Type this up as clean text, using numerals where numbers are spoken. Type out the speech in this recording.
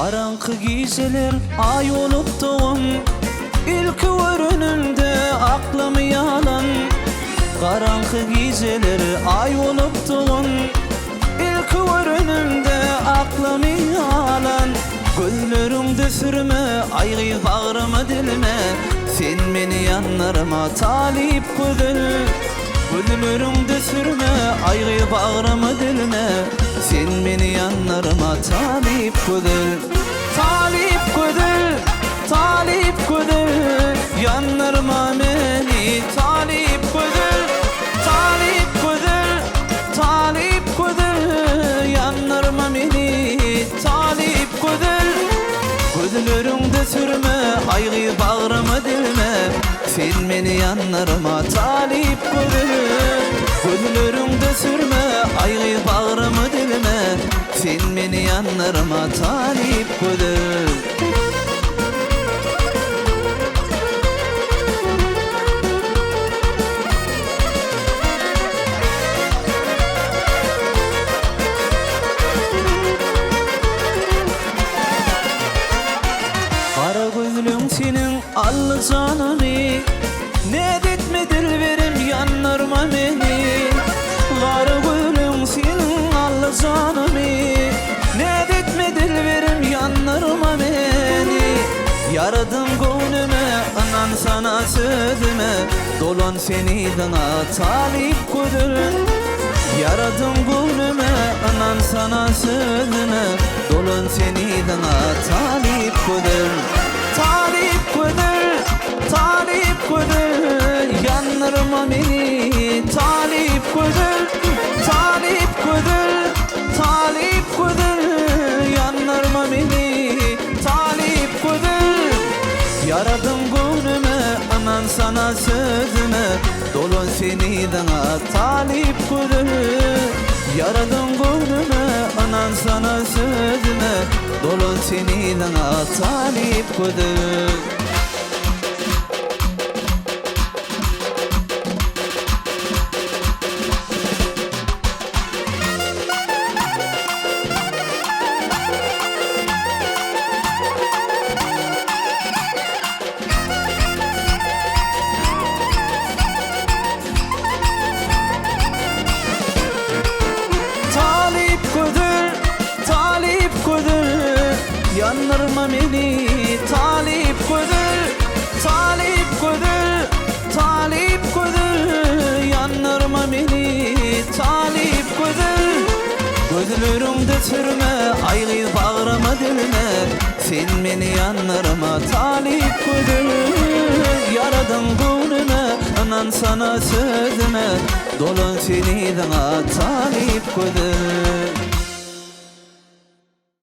Garaňky gijeler aý bolup dogan, Ilki görenimde aklymy ýalan. Garaňky gijeler aý bolup dogan, Ilki görenimde aklymy ýalan. Gözleriňde sürme, aý gyz bagryma dilme, Sen meni ýandyrma talyp gözel. Gözleriňde sürme, aý gyz bagryma dilme, Sen meni ýandyrma talyp gözel. Talyp gözel, talyp gözel, Ýandyrma meni talyp gözel. Talyp gözel, talyp gözel, Ýandyrma meni talyp gözel. Gözleriňde sürme, aý gyz bagryma dilme, Sen meni ýandyrma talyp gözel. Gözleriňde sürme, aý gyz bagryma dilme, Sen meni ýandyrma talyp gözel. Gara gözlüň seniň aldy janymy, Näz etme dilberim ýandyrma meni. Gara gözlüň seniň aldy janymy, Näz etme dilberim ýandyrma meni. Ýaradyň göwnüme ynansana sözüme, Dolan sen yzyňa talyp gözel. Ýaradyň göwnüme ynansana sözüme, Dolan sen yzyňa talyp gözel. Talyp gözel, talyp gözel, Ýandyrma meni talyp gözel. Talyp gözel, talyp gözel, Ýandyrma meni talyp gözel. Ýaradyň göwnüme ynansana sözüme, Dolan sen yzyňa talyp gözel. Ýaradyň göwnüme ynansana sözüme, Dolan sen yzyňa talyp gözel. Talyp gözel, talyp gözel, Ýandyrma meni, talyp gözel, Talyp gözel, talyp gözel, Ýandyrma meni, talyp gözel. Gözleriňde sürme, aý gyz bagryma dilme, Sen meni ýandyrma, talyp gözel. Ýaradyň göwnüme, ynansana sözüme, Dolan sen yzyňa, talyp gözel.